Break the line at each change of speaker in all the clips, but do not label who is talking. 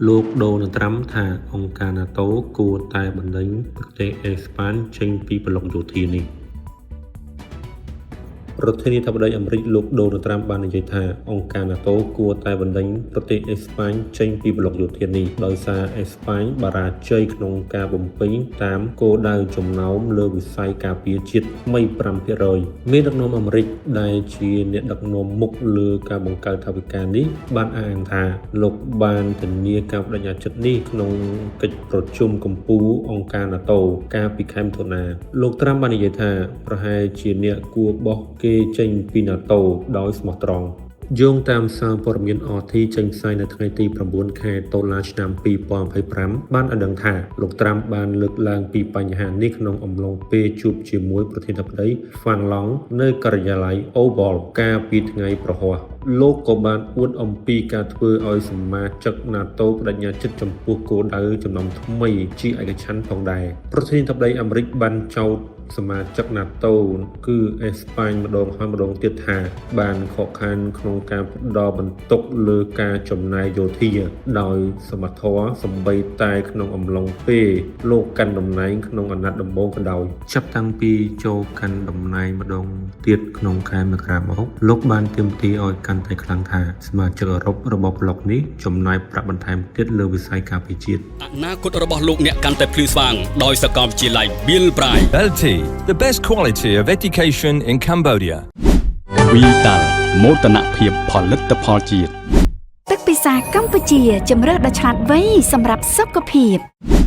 លោកដូណាល់ត្រាំថាអង្គការណាតូគួរតែបណ្តេញប្រទេសអេស្ប៉ាញចេញពីប្លុកយោធានេះ។ ប្រធានាធិបតីអាមេរិកលោកដូណាល់ត្រាំបាននិយាយថាអង្គការណាតូគួរតែបណ្តេញប្រទេសអេស្ប៉ាញចេញពីប្លុកយោធានេះដោយសារអេស្ប៉ាញបរាជ័យក្នុងការបំពេញតាមគោលដៅចំណោមលើវិស័យការពារជាតិថ្មី5%មេដឹកនាំអាមេរិកដែលជាអ្នកដឹកនាំមុខលើការបង្កើតថវិកានេះបានអះអាងថាលោកបានធានាការប្តេជ្ញាចិត្តនេះក្នុងកិច្ចប្រជុំកំពូលអង្គការណាតូកាលពីខែមិថុនាលោកត្រាំបាននិយាយថាប្រហែលជាអ្នកគួរបោះគេចេញពីណាតូដោយស្មោះត្រង់យោងតាមសារព័ត៌មាន RT ចេញផ្សាយនៅថ្ងៃទី9ខែតុលាឆ្នាំ2025បានឲ្យដឹងថាលោកត្រាំបានលើកឡើងពីបញ្ហានេះក្នុងអំឡុងពេលជួបជាមួយប្រធានាធិបតីហ្វាំងឡង់នៅការិយាល័យ Oval កាលពីថ្ងៃព្រហស្បតិ៍លោកក៏បានអួតអំពីការធ្វើឲ្យសមាជិក NATO ប្តេជ្ញាចិត្តចំពោះគោលដៅចំណុំថ្មីជាឯកច្ឆន្ទផងដែរប្រធានាធិបតីអាមេរិកបានចោទសមាជិក NATO គឺអេស្ប៉ាញម្ដងហើយម្ដងទៀតថាបានខកខានក្នុងការផ្ដល់បន្ទុកលើការចំណាយយោធាដោយសមធម៌សម្បីតែក្នុងអំឡុងពេលលោកកាន់តំណែងក្នុងអាណត្តិដំបូងក៏ដោយចាប់តាំងពីចូលកាន់តំណែងម្ដងទៀតក្នុងខែមករាមកលោកបានទាមទារឲ្យកាន់តែខ្លាំងថាសមាជិកអឺរ៉ុបរបស់ប្លុកនេះចំណាយប្រាក់បន្ថែមទៀតលើវិស័យការពារជាតិ។
អនាគតរបស់លោកអ្នកកាន់តែភ្លឺស្វាងដោយសាកលវិទ្យាល័យ Bill Bright។
Belty, the best quality of education in Cambodia.
វីតាល់មោទនភាពផលិតផលជាតិ។
ទឹកពិសាកម្ពុជាជំរើសដ៏ឆ្លាតវៃសម្រាប់សុខភាព។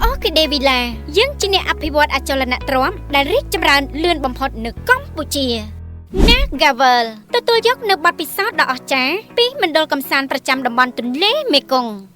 អូខេដេវីឡាយើងជាអ្នកអភិវឌ្ឍអចលនទ្រព្យដែលរីកចម្រើនលឿនបំផុតនៅកម្ពុជា Nagavel ទទួលយកនៅបទពិសោធន៍ដ៏អស្ចារ្យពីមណ្ឌលកម្សាន្តប្រចាំតំបន់ទន្លេមេគង្គ។